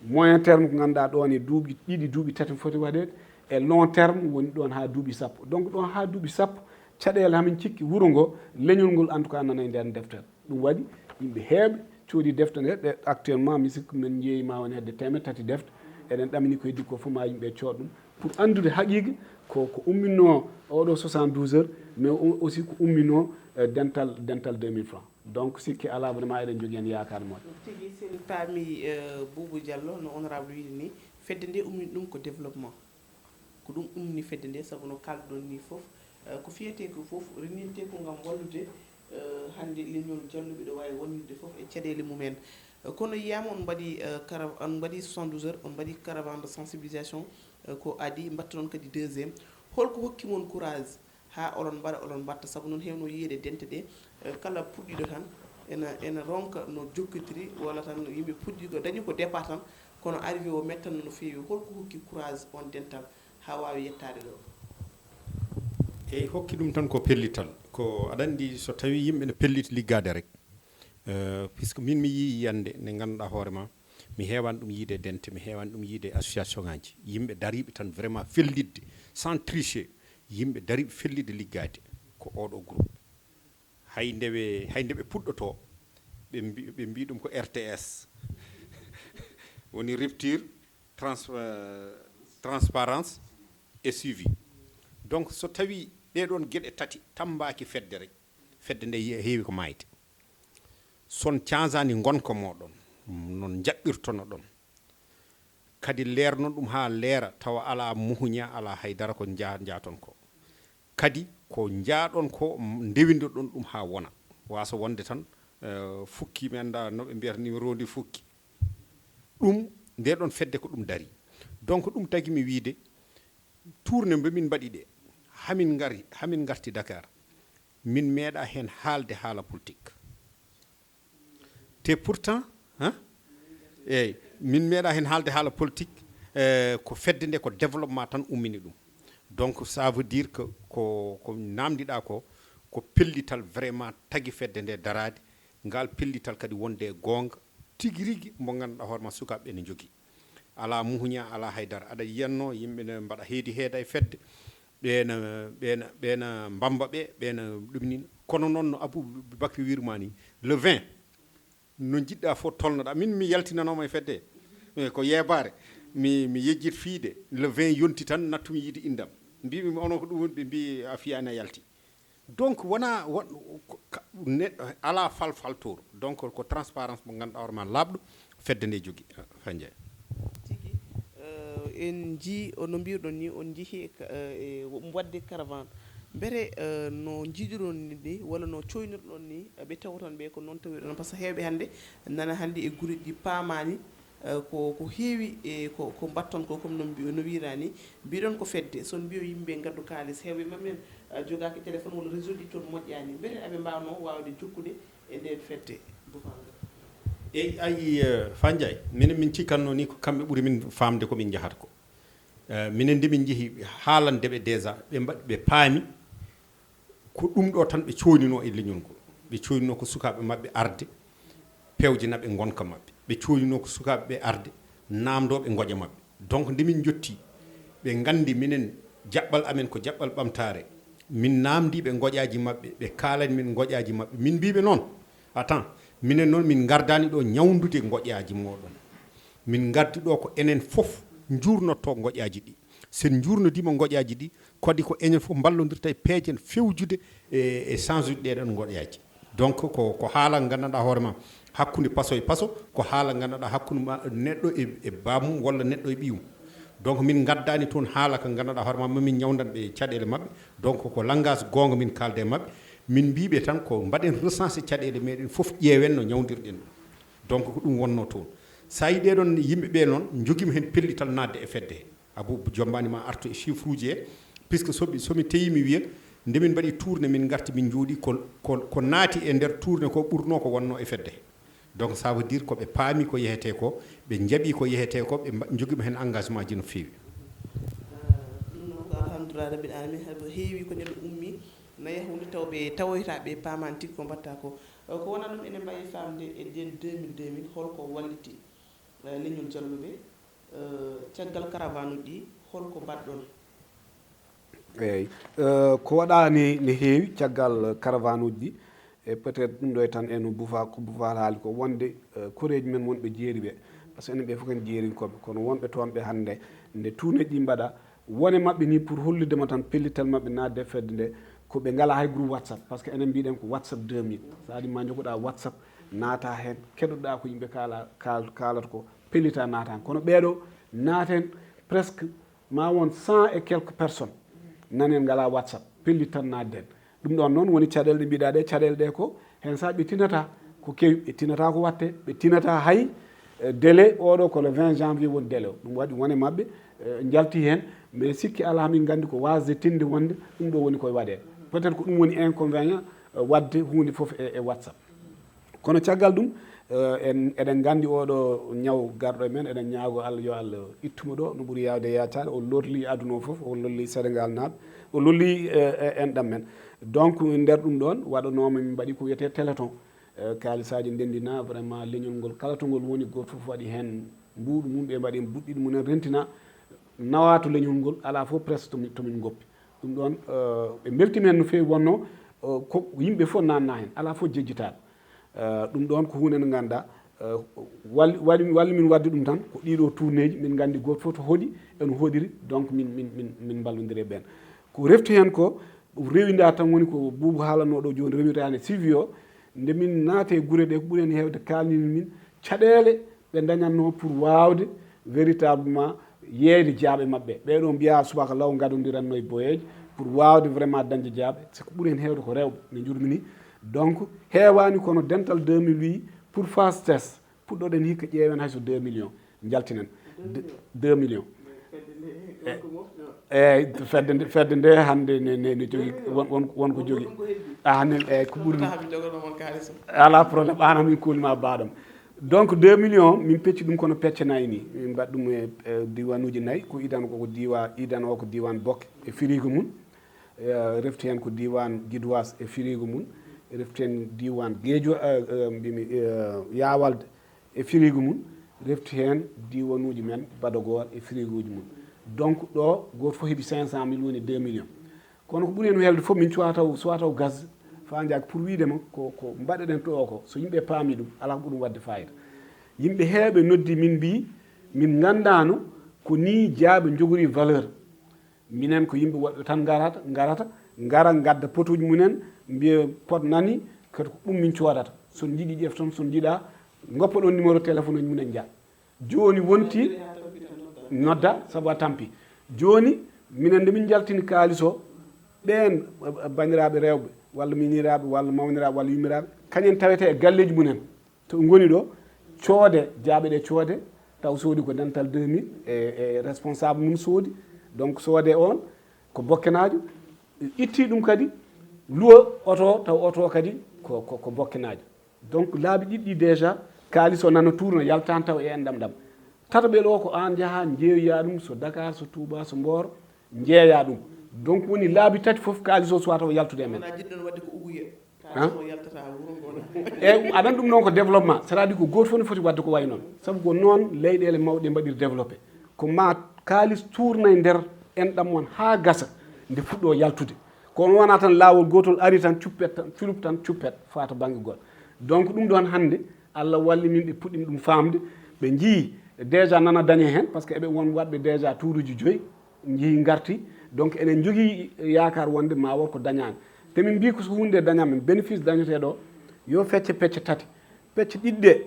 moyen terme ko ngannduɗaa ɗoon e duuɓi ɗiɗi, duuɓi tati foti waɗeede, e long terme woni ɗoon haa duuɓi sappo. Donc ɗoon haa duuɓi sappo, caɗeele hamin cikki wuro ngo, leñol ngol en tout cas nana e ndeen deftere. Ɗum waɗi yimɓe heewɓe coodi defte nde, ɗe actuellement mi sikku men njeeyi ma woni hedde teemeɗɗe tati defte. Eɗen ɗamini ko heddi ko fof ma yimɓe cood ɗum pour anndude haqiiqa ko, ko umminno oɗo soixante-douze heures, mais o- aussi ko umminno eh, dental, dental deux mille francs. Donc sikke alaa, vraiment eɗen jogii heen yaakaar moƴƴo. Tigi, sen paami eh, Boubou Diallo, no honorable wiide ni, fedde nde ummini ɗum ko développement. Ko ɗum umni fedde nde, sabu no kaalduɗon ni fof, eh, ko fiyetee ko fof reninte ko ngam wallude eh, hannde leñol jalluɓe ɗo waawi wonirde fof e caɗeele mumen. Eh, kono yiyaama on mbaɗi eh, cara- on mbaɗi soixante-douze heures, on mbaɗi caravane de sensibilisation, eh, ko adi mbatta noon kadi deuxième. Holko hokki mon courage haa oɗon mbaɗa, oɗon mbatta? Sabu noon heewno yiyeede dente ɗe, eh, kala puɗɗiiɗo tan ena, ena ronka no jokkitiri, walla tan yimɓe puɗɗi ko dañi ko départ tan, kono arrivé o mettanno no feewi. Holko hokki courage on dental haa waawi yettaade ɗo? Eyi, hokki ɗum tan ko pellital. Ko aɗa anndi, so tawii yimɓe ne pelliti liggaade rek, eh, puisque min mi yii yiyannde nde ngannduɗaa hoore ma, mi heewaani ɗum yiide e dente, mi heewaani ɗum yiide e association ngaaji. Yimɓe dariiɓe tan vraiment fellitde, sans tricher, yimɓe dariiɓe fellitde liggaade ko oɗo groupe. Hay nde ɓe, hay nde ɓe puɗɗotoo, ɓe mbi, ɓe mbi ɗum ko R T S, woni rupture, trans, eh, transparence et suivi. Donc so tawii ɗee ɗoon geɗe tati tammbaaki fedde rek, fedde nde ye- heewi ko maayde. Son caasaani ngonka mooɗon, non njaɓɓirtono ɗon. Kadi leernon ɗum haa leera, tawa alaa muhuña, alaa haydara ko njaa, njaaton ko. Kadi ko njaaɗon ko, ndewindirɗon ɗum haa wona. Waasa wonde tan eh, fukki, mi anndaa no ɓe mbiyata ni, roondi fukki. Ɗum, nde ɗon fedde ko ɗum dari. Donc ɗum tagi mi wiide, tourné mbe min mbaɗi ɗe, hamin ngari, hamin ngarti Dakar, min meeɗa heen haalde haala politique. Te pourtant, hein, eyyi, min meeɗa heen haalde haala politique, eh, ko fedde nde ko développement tan ummini ɗum. Donc ça veut dire que ko, ko namdiɗa ko, ko pellital vraiment tagi fedde nde daraade, ngal pellital kadi wonde e goonga tigi rigi mo ngannduɗaa hoore ma sukaaɓe ɓe ne njogii. Alaa muhuña, alaa haydara. Aɗa yiyanno yimɓe ne mbaɗa heedi heeda e fedde, ɓeena, ɓeena, ɓeena mbamba ɓe, ɓeena ɗum ni. Kono noon no Abou Bakri wirma ni, le vingt, no njiɗɗa fof tolnoɗa. Min mi yaltinanoma e fedde, eh, ko yeebaare. Mi, mi yejjit fiide, le vingt yonti tan, nattumi yiide indam. Mbimi onon ko ɗum woni, ɓe mbi a fiyani a yalti. Donc wona, won- ko- ka- neɗɗo alaa falfaltoor. Donc ko transparence mo ngannduɗaa hoore ma laaɓɗo, fedde nde jogii. Fa Ndiaye. Tigi, eh, en njii, no mbiruɗon ni, on njehi e ka- eh, e waɗde caravane. Mbete eh, no njiiduɗon ni, walla no coyniruɗon ni, eh, ɓe tawaton ɓe ko noon tawiruɗon? Par ce que heewɓe hannde nana hannde e gureeji ɗi paamaani eh, ko, ko heewi e ko, ko mbatton ko, comme no mbi- no wiira ni, mbiɗon ko fedde, so on mbiyo yimɓe ngaddu kaalis, heewɓe maɓɓe eh, jogaaki téléphone walla réseau ji toon moƴƴaani, mbete aɓe mbaawno waawde jokkude e ndeen fedde? Bofal ngal. Eyi, ayi, eh, Fa Ndiaye, minen min cikkanno ni ko kamɓe ɓuri min faamde ko min njahata ko. Eh, minen nde min njehi haalande ɓe déjà, ɓe mbaɗi, ɓe paami ko ɗum ɗo tan ɓe coynino e leñol ngol. Ɓe coynino ko sukaaɓe maɓɓe arde pewjanaɓe ngonka maɓɓe. Ɓe coynino ko sukaaɓe ɓe arde naamndooɓe ngoƴa maɓɓe. Donc nde min njotti, ɓe nganndi minen jaɓɓal amen ko jaɓɓal ɓamtaare. Min naamndii ɓe ngoƴaaji maɓɓe, ɓe kaalani min ngoƴaaji maɓɓe. Min mbii ɓe noon, attends, minen noon min ngardaani ɗo ñawndude ngoƴaaji mooɗon. Min ngardi ɗo ko enen fof njuurnotto ngoƴaaji ɗi. So en njuurnodiima ngoƴaaji ɗi, kadi ko enen fof mballondirta e peeje fewjude e, e change ude ɗeɗon ngoƴaaji. Donc ko, ko haala nganndanɗaa hoore ma hakkunde paso e paso, ko haala nganndanɗaa hakkunde ma neɗɗo e, e baamum walla neɗɗo e ɓiyum. Donc min ngaddaani toon haala ka nganndanɗaa hoore ma, mamin ñawndan ɓe caɗeele maɓɓe. Donc ko langage goonga min kaalda e maɓɓe. Min mbii ɓe tan ko mbaɗen recensé caɗeele meɗen fof, ƴeewen no ñawndirɗen ɗum. Donc ko ɗum wonno toon. So a yii ɗeɗon yimɓe ɓe noon, njogiima heen pellital naatde e fedde he. Abou jommbaani ma artu e chiffre uji he, puisque so, so mi teyii mi wiya, nde min mbaɗi tourné min ngarti min njooɗii, ko, ko, ko naati e nder tourné ko ɓurno ko wonno e fedde he. Donc ça veut dire ko ɓe paami ko yehetee ko, ɓe njaɓi ko yehetee ko, ɓe mba- njogiima heen engagement ji no feewi. Ɗum noon ko alhamdulillah. Rabbil alamin, haɗa heewi ko neɗɗo ummi, na yaha hunde taw ɓe tawoyta, ɓe paamaani tigi ko mbaɗta ko. Eh, ko wona ɗum, enen mbayi faamde e nden deux mille, deux mille, holko walliti, eh, leñol Jalluɓe, eh, caggal caravane uji ɗi, holko mbaɗɗon? Eyyi. Eh, ko waɗa ne, ne heewi caggal caravane uji ɗi. E peut-être ɗum ɗo e tan, eno bufa, ko bufa haali ko wonde, eh, koreeji men wonɓe jeeri ɓe, parce que enen ɓe fof ken jeerinkooɓe, kono wonɓe toon ɓe hannde, nde tournéeji ɗi mbaɗa, wone maɓɓe ni pour holludema tan pellital maɓɓe naatde e fedde nde, ko ɓe ngala hay groupe WhatsApp, parce que enen mbiɗen ko WhatsApp deux mille, c'est-à-dire ma jogoɗa WhatsApp, naata heen, keɗoɗa ko yimɓe kaala, kaal-, kaalata ko, pellita naata heen. Kono ɓeeɗo naaten presque ma won cent et quelques personnes nanen ngala WhatsApp, pellit tan naatde heen. Ɗum ɗon noon woni caɗeele ɗe mbiɗa ɗe, caɗeele ɗe ko heen saaha ɓe tinata ko kewi, ɓe tinata ko watte, ɓe tinata hay, eh, délai oɗo ko le vingt janvier woni délai o. Ɗum waɗi wone maɓɓe, eh, njalti heen, mais sikki alaa min nganndi ko wasde tinde wonde ɗum ɗo woni koye waɗeede. Peut-être ko ɗum woni inconvénient, eh, waɗde huunde fof e, e WhatsApp. Kono caggal ɗum, eh, en, eɗen nganndi oɗo ñaw garɗo e men, eɗen ñaago Allah yo Allah ittumo ɗo, no ɓuri yaawde yaacaade, o lorli aduna o fof, o lorli Senegal naaɓe, o lorli, eh, eh, enɗam men. Donc, nder ɗum ɗon, waɗanooma min mbaɗi ko wiyetee téléthon. Eh, kaalisaaji ndendina, vraiment, leñol ngol, kala to ngol woni, gooto fof waɗi heen mbuuɗu mum, ɓe mbaɗi heen buɗɗiɗi mum en rentina, nawa to leñol ngol, alaa fof presque to min, to min ngoppi. Ɗum ɗon, eh, ɓe mbeltima heen no feewi, wonno, eh, ko yimɓe fof nanna heen, alaa fof jejjitaaɗo. Eh, ɗum ɗon ko huunde nde ngannduɗaa, eh, walli, walli, walli min waɗde ɗum tan, ko ɗiɗo tournéeji, min nganndi gooto fof to hoɗi, eno hoɗiri, donc min, min, min, min mballondiri e ɓeen. Ko refti heen ko, rewinda tan woni ko Buubu haalanoo ɗo jooni, rewirta heen e suivi o, nde min naati e gure ɗe, ko ɓuri heen heewde kaalnini min caɗeele ɓe ndañatnoo pour waawde véritablement yeeyde jaaɓe maɓɓe. Ɓee ɗoo mbiyaa subaka law ngadondiranno e boyeejo pour waawde vraiment dañde jaaɓe. C'est que ɓuri heen heewde ko rewɓe, no njurmi ni. Donc, heewaani kono dental deux mille wii pour phase test, puɗɗoɗen hikka ƴeewen hay so deux millions njaltinen. Deux millions. Deux millions. Fedde nde, Eh, donc, mo, no. Eyyi, fedde nde, fedde nde hannde ne, ne, ne jogii, won, won, won ko jogii. Ɗum ko heddi. Ah, ne, eyyi, ko ɓuri ɗum. Taha mi jogono mon kaalis o. Alaa problème, aan min kuulma baaɗam. Donc, deux millions, min pecci ɗum kono pecce nayi ni. Min mbaɗi ɗum e, e diiwanuuji nayi, ko idan ko, ko diiwa-, idan o ko diiwaan Bokke e firigo mum. Eh, refti heen ko diiwaan Guédoise e firigo mum. Refti heen diiwaan Guédio-, eh, eh, mbimi, eh, Yawalde e firigo mum. Refti heen diiwanuuji men Badagoor e firigoji mum. Donc, ɗo gooto fof heɓi cinq cent mille, woni deux millions. Kono ko ɓuri heen welde fof, min cuwa taw, suwa taw gas faa njaak pour wiide ma ko, ko mbaɗeɗen ɗo ko, so yimɓe paami ɗum, alaa ko ɓuri ɗum waɗde fayida. Yimɓe heewɓe noddi min mbii, min nganndaano ko nii jaaɓe njogori valeur. Minen ko yimɓe woɓɓe tan ngarata, ngarata, ngara ngadda potuuji mumen, mbiya pot nani, kadi ko ɗum min coodata. So on njiɗi ƴefton, so on njiɗa, ngoppa ɗon numéro téléphone uji mumen njaha. Jooni wonti nodda, sabu a tampi. Jooni, minen nde min njaltini kaalis o, ɓeen, eh, banndiraaɓe rewɓe, walla miñiraaɓe, walla mawniraaɓe, walla yummiraaɓe, kañen tawete e galleeji mumen. To ɓe ngoni ɗo, coode, jaaɓe ɗe coode, taw soodi ko dental deux mille, e, e responsable mum soodi. Donc, soode on, ko bokkenaajo, itti ɗum kadi, luwa oto, taw oto kadi ko, ko, ko bokkenaajo. Donc, laabi ɗiɗi ɗi déjà, kaalis o nana tourna, yaltan taw e enɗam ɗam. Tataɓel o ko aan njaha, njeeyoya ɗum, so Dakar, so Touba, so Mboro, njeeya ɗum. Donc, woni laabi tati fof kaalis o suwa taw yaltude e men. Wona jiɗɗon waɗde ko uguye. Kaalis o yaltata wuro ngo na. E, aɗa anndi ɗum noon ko développement, c'est-à-dire ko gooto fof ne foti waɗde ko wayi noon. Sabu ko noon leyɗeele mawɗe mbaɗiri développé. Ko ma kaalis tourna e nder enɗam mon haa gasa, nde fuɗɗo yaltude. Kono wona tan laawol gootol ari tan, cuppet tan, culup tan, cuppet, faa to bannge goɗɗo. Donc, ɗum ɗoon hannde, Allah walli min, ɓe puɗɗiima ɗum faamde, ɓe njii déjà nana dañe heen, parce que eɓe won waɗɓe déjà tuuruuji joyi, njii ngarti. Donc, eɗen njogii yaakaar wonde ma won ko dañaani. Te min mbii ko so huunde dañaama, bénéfice dañeteeɗo, yo fecce pecce tati. Pecce ɗiɗi ɗe,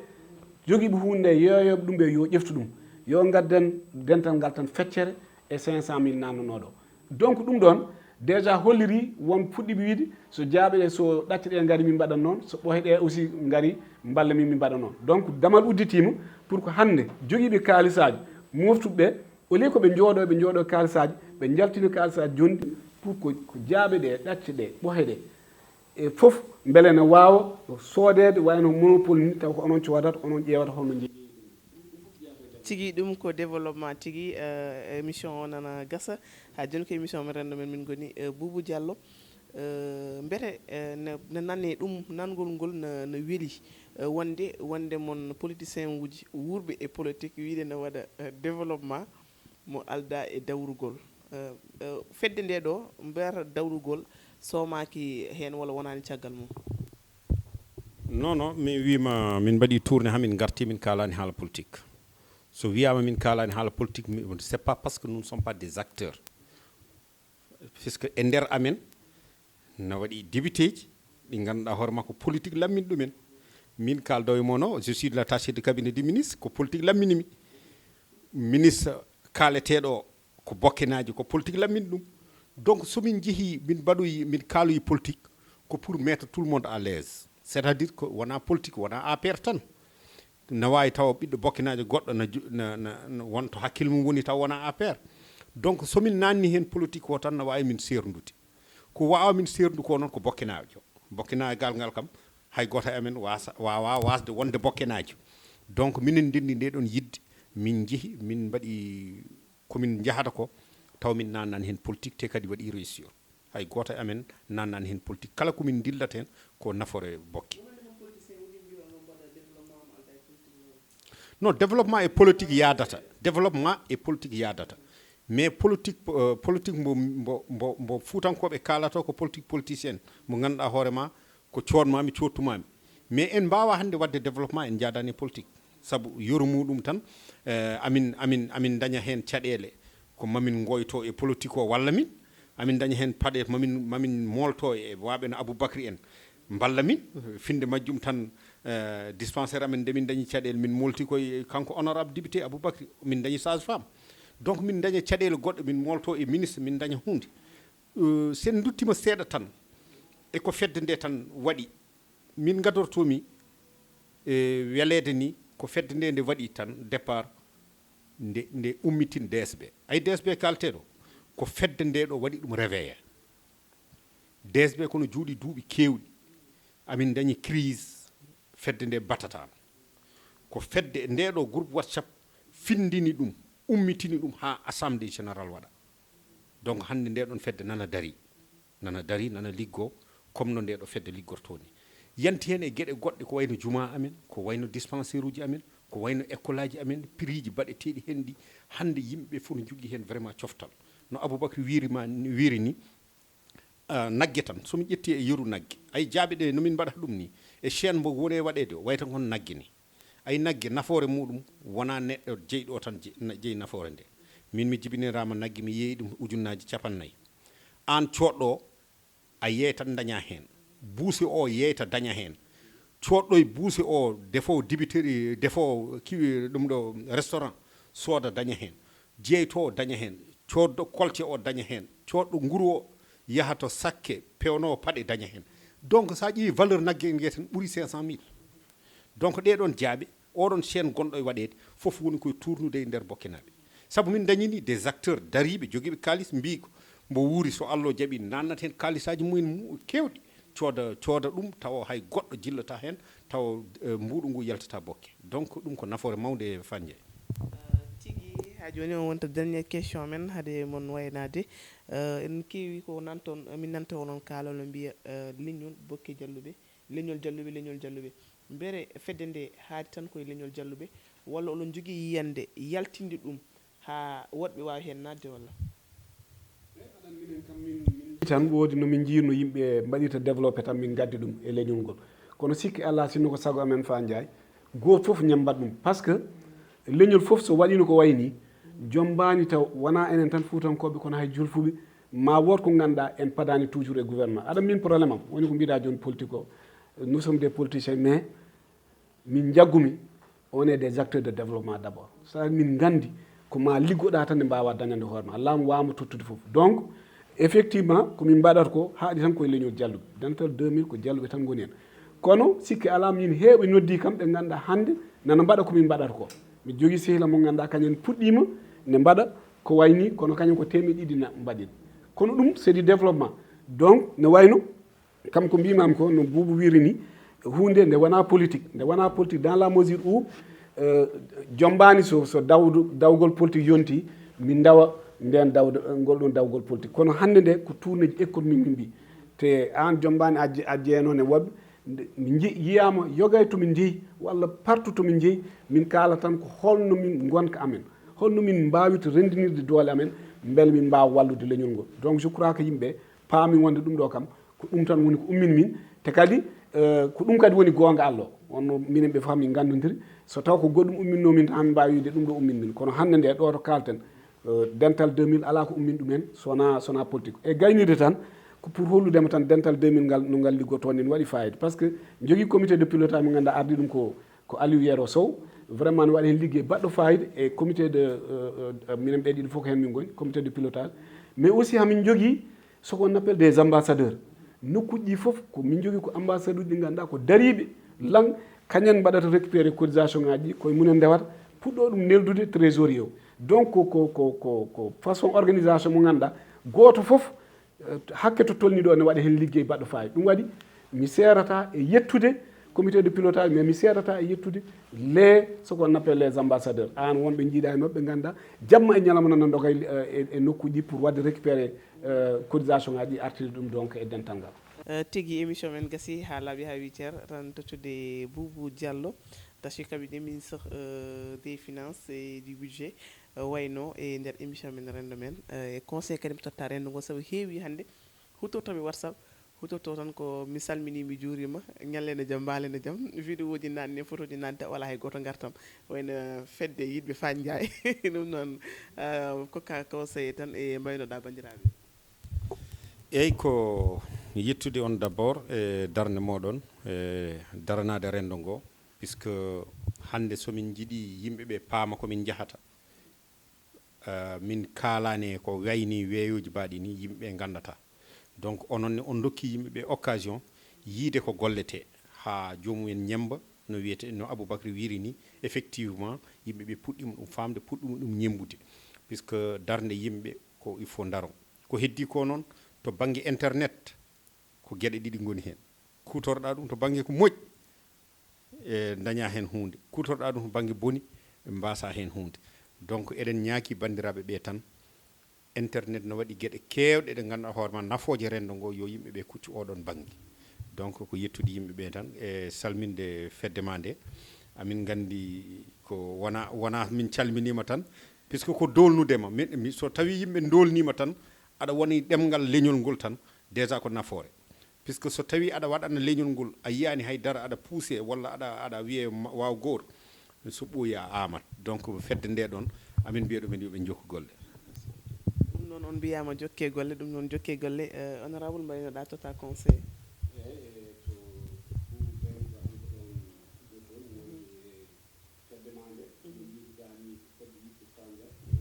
jogiiɓe huunde nde, yeeyooɓe ɗum ɓe, yo ƴeftu ɗum. Yo ngadden dental ngal tan feccere e cinq cent mille naatnanooɗo. Donc, ɗum ɗoon, déjà hollirii won puɗɗiiɓe wiide, so jaaɓe ɗe, so ɗacce ɗe ngari, min mbaɗa noon, so ɓohe ɗe aussi ngari, mballa min, min mbaɗa noon. Donc, damal udditiima pour que hannde jogiiɓe kaalisaaji, moftuɓe ɓe, au lieu ko ɓe njooɗo, ɓe njooɗo kaalisaaji, ɓe njaltina kaalisaaji jooni ɗi pour que ko jaaɓe ɗe, ɗacce ɗe, ɓohe ɗe, e fof, mbele ne waawa soodeede, wayno monopole ni, taw ko onon coodata, onon ƴeewata, hono njeeyi. Tigi, ɗum ko développement tigi. Eh, émission o nana gasa. Ha joni ko émission men renndo men min ngoni, eh, Boubou Diallo. Eh, mbete, eh, ne, ne nane ɗum, nangol ngol na, na weli. Eh, wonde, wonde mon politicien uji wuurɓe e politique wiide ne waɗa, eh, développement mo alda e dawrugol. Eh, eh, fedde nde ɗo, mbiyata dawrugol, somaaki heen walla wonaani caggal mum? Non, non, mi wiima min mbaɗi tourné ha min ngarti, min kaalani haala politique. So wiyama min kaalani haala politique, mi- c'est pas parce que nous ne sommes pas des acteurs. Puisque e nder amen na waɗi députéji ɗi ngannduɗaa hoore makko politique lammini ɗumen. Min kaaldo e mono, je suis de l'attaché de cabinet du ministre, ko politique lammini mi. Ministre kaaleteeɗo o ko bokkenaaji, ko politique lammini ɗum. Donc so min njehi min mbaɗoyi, min kaaloyi politique, ko pour mettre tout le monde à l'aise. C'est-à-dire ko wona politique, wona A P R tan. Na waawi tawa ɓiɗɗo bokkenaajo goɗɗo na ju- na, na, na wonto hakkille mum woni taw wona A P R. Donc so min naanni heen politique o tan na waawi min seerndude. Ko waawa min seerndu ko noon ko bokkenaajo. Bokkenaagal ngal kam hay gooto e amen waasa, waawa waasde wonde bokkenaajo. Donc minen ndenndi nde ɗoon yiɗde, min njehi, min mbaɗi ko min njahata ko, taw min naannaani heen politique, te kadi waɗi réussir. Hay gooto e amen naannaani heen politique. Kala ko min ndillata heen ko nafoore bokke. Non, développement et politique yaadata. Développement et politique yaadata. Mais politique, euh, politique mbo, mbo, mbo, mbo Fuutankooɓe kaalata ko politique politicienne, mo ngannduɗaa hoore ma ko coodmaami, coodtumaami. Mais en mbaawa hannde waɗde développement en njaadaani e politique. Sabu yoru muɗum tan, eh, amin, amin, amin ndaña heen caɗeele ko mamin ngoyto e politique o walla min. Amin ndaña heen paɗe mamin, mamin moolto e waaɓe no Aboubacry en. Mballa min, finde majjum tan, eh, dispensaire amen nde min ndañi caɗeele, min moolti koye kanko honorable député Aboubacry, min ndañi sage femme. Donc min ndaña caɗeele goɗɗe, min moolto e ministre, min ndaña huunde. Eh, sen nduttima seeɗa tan, e ko fedde nde tan waɗi. Min ngadortomi e weleede ni, ko fedde nde nde waɗi tan départ, nde, nde ummitin D S B. Ay D S B kalteɗo, ko fedde nde ɗo waɗi ɗum réveillé. D S B kono juuɗi duuɓi keewɗi, amin dañi crise, fedde nde batatama. Ko fedde nde ɗo groupe WhatsApp findini ɗum, ummitini ɗum ha assemblée générale waɗa. Donc hannde nde ɗon fedde nana dari, nana dari, nana liggo, comme no nde ɗo fedde liggorto ni. Yanti heen e geɗe goɗɗe ko wayno juma amen, ko wayno dispensaire uji amen, ko wayno école aji amen, prix ji baɗeteeɗi heen ɗi, hannde yimɓe fof no njogii heen vraiment coftal. No Aboubacry wiiri ma, wiiri ni, ah, nagge tan, so mi ƴetti e yeru nagge, ay jaaɓe ɗe no min mbaɗata ɗum ni, e chaîne mbo woni e waɗeede o, wayta kon nagge ni. Ay nagge nafoore muɗum wona neɗɗo jeyɗo tan je-, na-, jeyi nafoore nde. Min mi jibinirama nagge mi yeeyi ɗum ujunnaaji capannayyi. Aan coɗɗo a yeeyta daña heen. Buuse o yeeyta daña heen. Coɗɗo e buuse o defo dibiteri, defo kiwi ɗum ɗo restaurant sooda daña heen. Jeyto o daña heen. Coodɗo kolte o daña heen. Coodɗo nguru o yaha to sakke pewnowo paɗe daña heen. Donc sa ƴeewi valeur nagge nge tan ɓuri cinq cent mille. Donc ɗee ɗoon jaaɓe, oɗon chaîne gonɗo e waɗeede, fof woni koye tournude e nder Bokkenaaɓe. Sabu min dañini des acteurs dariiɓe, jogiiɓe kaalis, mbii ko mbo wuuri so Allo jaɓi naannata heen kaalisaaji mumen mu-, keewɗi, cooda, cooda ɗum, tawa hay goɗɗo jillata heen, tawa, eh, mbuuɗu ngu yaltata Bokke. Donc ɗum ko nafoore mawnde e Fane Ndiaye. Eh, tigi, haa jooni o wonta dernière question men, hade mon waynaade. Eh, en keewi ko nanton, min nanta onon kaala no mbiya, eh, leñol Bokke Jalluɓe, leñol Jalluɓe, leñol Jalluɓe. Mbere fedde nde haadi tan koye leñol Jalluɓe, walla oɗon njogii yiyannde yaltinde ɗum haa woɗɓe waawi heen naatde walla? Tan woodi no min njiirno yimɓe mbaɗirta développé tan min ngaddi ɗum e leñol ngol. Kono sikki alaa, sinno ko sago amen Fane Ndiaye, gooto fof ñambat ɗum. Par ce que leñol fof so waɗiino ko wayi nii, jommbaani taw wonaa enen tan Fuutankooɓe, kono hay Julfuɓe, ma wood ko ngannduɗaa en padaani toujours e gouvernement. Aɗa min problème am woni ko mbiɗa jooni politique o, nous sommes des politiciens, mais min njaggumi, on est des acteurs de développement d'abord. Saɗa min nganndi ko ma liggoɗa tan nde mbawa dañande hoore ma, laamu wawama tottude fof. Donc effectivement ko min mbaɗata ko haaɗi tan koye leñol Jalluɓe, dental deux mille ko Jalluɓe tan ngoni hen. Kono sikki ala min heewɓe noddi kam ɓe ngannduɗa hannde nana mbaɗa ko min mbaɗata ko. Mi jogii sehila mo ngannduɗa kañum puɗɗima ne mbaɗa ko wayni kono kañum ko temeɗe ɗiɗi na mbaɗin. Kono ɗum c'est du développement. Donc ne wayno kam ko mbimami ko no Boubou wiri ni, hunde nde wona politique, nde wona politique dans la mesure où Eh, jombaani so, so dawdu, dawgol politique yonti, min ndawa ndeen dawde, ngol ɗoon dawgol politique. Kono hannde nde ko tourneeji économique min mbii. Te aan jombaani a je-, a jeenoo e woɗɓe, nde mi nji-, yiyaama yogay to min njeyi, walla partout to min njeyi, min kaala tan ko holno min ngonka amen, holno min mbaawirta renndinirde doole amen, mbele min mbaawa wallude leñol ngol. Donc, je crois que yimɓe paami wonde ɗum ɗo kam, ko ɗum tan woni ko ummini min. Te kadi, eh, ko ɗum kadi woni goonga Allah o. Wonno minen ɓe fof min nganndondiri. So taw ko goɗɗum umminno min tan, mbaawi wiyde ɗum ɗo ummini min. Kono hannde nde ɗo to kaalten, eh, dental deux mille alaa ko ummini ɗum en, so wonaa, so wonaa politique. E gaynirde tan, ko pour holludema tan dental deux mille ngal, no ngal liggotoo ni, no waɗi fayida. Par ce que jogii comité de pilotage mo ngannduɗaa ardi ɗum ko, ko Aliou Yero Sow. Vraiment no waɗi heen liggey baɗɗo fayida e comité de, eh, eh, minen ɓe ɗiɗo fof ko heen min ngoni, comité de pilotage. Mais aussi hamin jogii ce qu'on appelle des ambassadeurs. Nokkuuji ɗi fof ko min njogii ko ambassadeur uji ɗi ngannduɗaa ko dariiɓe lan, kañen mbaɗata récupérer cotisation ngaji ɗi, koye mumen ndewata, puɗɗo ɗum neldude trésorier o. Donc ko, ko, ko, ko, ko façon organisation mo ngannduɗaa gooto fof, eh, hakke to tolni ɗo ne waɗa heen liggey baɗɗo fayida. Ɗum waɗi mi seerata e yettude comité de pilotage, mais mi seerata e yettude les, ce qu'on appelle les ambassadeurs. Aan wonɓe njiiɗa e maɓɓe ngannduɗaa jamma e ñalawma nana ndoga e, e, e nokkuuji ɗi pour waɗde récupérer, eh, cotisation ngaji ɗi, artirde ɗum donc e dental ngal. Eh, tigi émission men gasi haa laaɓi haa wii cer, tan tottude Boubou Diallo, taski kaɓi ɗe ministre, eh, des finances et du budget, eh, wayno e nder émission men renndo men, eh, e conseil kadi mi totta renndo ngo sabu heewi hannde hutortoɓe WhatsApp, hutorto tan ko mi salmini, mi juurima, ñalle ne jam, mbaale ne jam, vidéo ji naatni, photo ji naatni, taw alaa hay gooto ngartam, wayno fedde yiɗɓe Faañ Njaay. Ɗum noon, eh, kokka conseil tan e mbaynoɗa banndiraaɓe. Eyyi, ko yettude on d'abord e darnde moɗon, e daranaade renndo ngo, puisque hannde somin njiɗi yimɓe ɓe paama ko min njahata, eh, min kaalani ko wayni weeyoji mbaɗi ni, yimɓe ɓe ngandata. Donc onon ne on dokki yimɓe ɓe occasion yiide ko gollete, ha joomumen ñemba, no wiyete, no Aboubacry wiri ni, effectivement yimɓe ɓe puɗɗima ɗum famde, puɗɗima ɗum ñembude, puisque darnde yimɓe ko il faut daron. Ko heddi ko noon, to bangge internet, ko geɗe ɗiɗi ngoni heen. Kuutorɗa ɗum to bangge ko moƴƴi, e daña heen huunde. Kuutorɗa ɗum to bangge boni, mbasa heen huunde. Donc eɗen ñaaki banndiraaɓe ɓe tan, internet no waɗi geɗe keewɗe ɗe ngannduɗaa hoore ma nafooje renndo ngo, yo yimɓe ɓe kuccu oɗon bannge. Donc ko yettude yimɓe ɓe tan e salminde fedde ma nde. Amin nganndi ko wona, wona min calminiima tan, puisque ko doolnude ma. Min, mi, so tawi yimɓe ndoolniima tan, aɗa woni ɗemngal leñol ngol tan, déjà ko nafoore. Puisque so tawi aɗa waɗana leñol ngol, a yiyani hay dara, aɗa puuse walla aɗa, aɗa wiye ma-, waaw goor, so ɓooyi a amat. Donc fedde nde ɗon, amin mbiya ɗumen yo ɓe jokku golle. Ɗum noon on mbiyaama jokke golle, ɗum noon jokke golle. Eh, honorable mbaynoɗa totta conseil.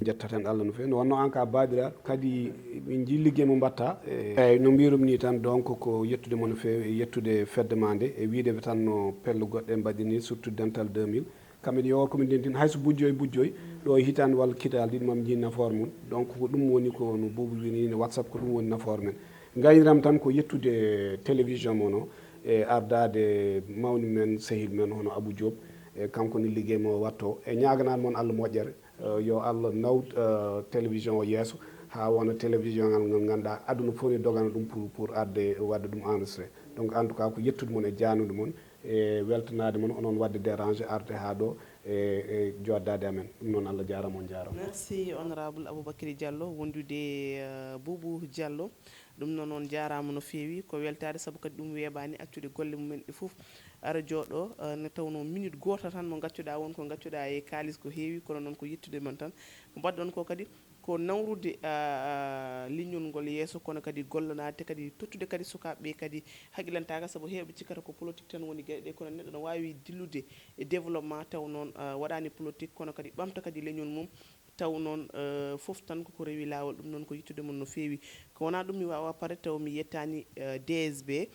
Jettaten Allah no feewi. No wonno an ka baabiraɗo kadi, min jii liggey mo mbatta. Eyyi, no mbirum ni tan, donc ko yettude mo no feewi e yettude fedde ma nde, e wiide tan no pelle goɗɗe mbaɗi ni, surtout dental deux mille. Kamɓe yo komin dentin hayso bujjoy bujjoy ɗo e hitande walla kitaal ɗiɗi mami jii nafoore mum. Donc ko ɗum woni ko no Boubou wini ni, WhatsApp ko ɗum woni nafoore men. Gayniram tan ko yettude télévision mon o, e ardade mawni men, sehil men hono Abou Diop, e kanko ni liggey mo watto, e ñaganade mon Allah moƴƴere. Eh, yo Allah nawt, eh, télévision o yeeso, ha wona télévision ngal ngal ngannduɗaa aduna fof ne dogana ɗum pour, pour arde waɗde ɗum enregistré. Donc en tout cas ko yettude mon e jaanude mon e weltanaade mon, onon waɗde dérangé arde ha ɗo e, e joddade amen. Ɗum noon Allah jaarama, on jaarama. Merci honorable Aboubacry Diallo wondude, eh, Boubou Diallo. Ɗum noon on jaaraama no feewi, ko weltaade sabu kadi ɗum weeɓaani accude golle mumen ɗe fof ara jooɗo, eh, nde tawnoo minute gooto tan mo ngaccuɗaa won ko ngaccuɗaa e kaalis ko heewi, kono noon ko yettude mon tan. Ko mbaɗɗon ko kadi ko nawrude, ah, ah, leñol ngol yeeso, kono kadi gollanaade, te kadi tottude kadi sukaaɓe ɓe kadi haqilantaaka, sabu heewɓe cikkata ko politique tan woni geɗe ɗe, kono neɗɗo no waawi dillude e développement taw noon, ah, waɗaani politique, kono kadi ɓamta kadi leñol mum. Taw noon, eh, fof tan koko rewi laawol, ɗum noon ko yettude mon no feewi. Ko wonaa ɗum mi waawa paret taw mi yettaani, eh, D S B.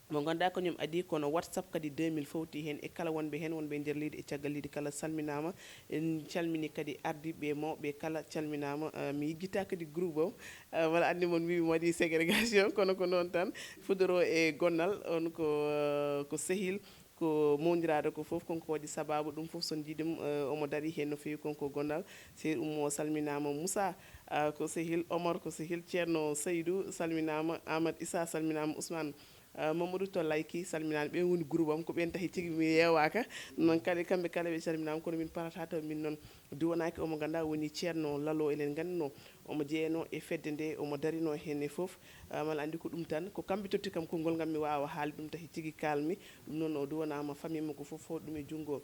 Mo ngannduɗaa kañum adii kono WhatsApp kadi deux mille fawti heen e kala wonɓe heen, wonɓe e nder leydi e caggal leydi kala salminaama. En calmini kadi ardiiɓe mawɓe kala calminaama. Eh, mi yejjitaa kadi groupe o. Eh, wala anndi mon mbiimi mi waɗi ségrégation, kono ko noon tan. Fudoro e gonnal, on ko, eh, ko sehil. Ko mawndiraade ko fof, kon ko waɗi sabaabu ɗum fof, so njiiɗum, eh, omo darii heen no feewi, kon ko gondal. Sehil Ummo salminaama, Moussa, ah, ko sehil Omar, ko sehil Ceerno Saydou, salminaama, Amadou Issa, salminaama, Ousmane, ah, Mamadou to Layki, salminaama. Ɓeen woni groupe am, ko ɓeen tahi tigi mi yeewaaka. Noon kadi kamɓe kala ɓe calminaama, kono min parata to min noon duwanaaki omo nganndaa woni Ceerno Lalo, eɗen nganndi no omo jeyanoo e fedde nde, omo darinoo heen e fof. Ah, mala anndi ko ɗum tan, ko kamɓe totti kam konngol ngam mi waawa haalde ɗum, tahi tigi kaalmi. Ɗum noon o duwanaama famille makko fof, fof ɗum e junngo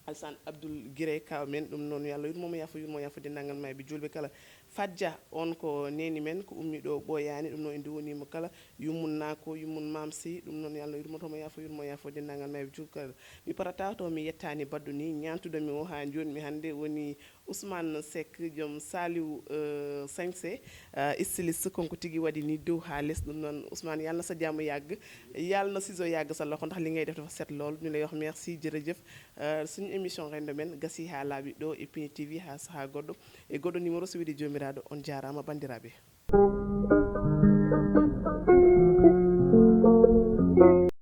Alsan Abdoul Girey, kaaw men. Ɗum noon yo Allah yurmo mo, yaafo yurmo, yaafo denndaangal maayɓe juulɓe kala. Fadja, on ko neeni men, ko ummi ɗo ɓooyaani. Ɗum noon en duwaniima kala, yummun naako, yummun maam si. Ɗum noon yo Allah yurmoto mo, yaafo yurmo, yaafo denndaangal maayɓe juulɓe kala. Mi parata to mi yettaani baɗɗo ni, ñaantuɗo mi o haa jooni mi hannde woni Ousmane Seck, joom Saliou, euh, Sañse, euh, styliste, kon ko tigi waɗi ni dow haa les. Ɗum noon, Ousmane, yal na sa jàmm yàgg, yal na ciseau yàgg sa loxo, ndax li ngay def dafa set lool. Ñu lay wax merci, jërëjëf. Euh, suñu émission Renndo Men gasi haa laaɓi ɗo e Pini T V haa sahaa goɗɗo, e goɗɗo numéro, so weli Joomiraaɗo. On jaaraama, banndiraaɓe.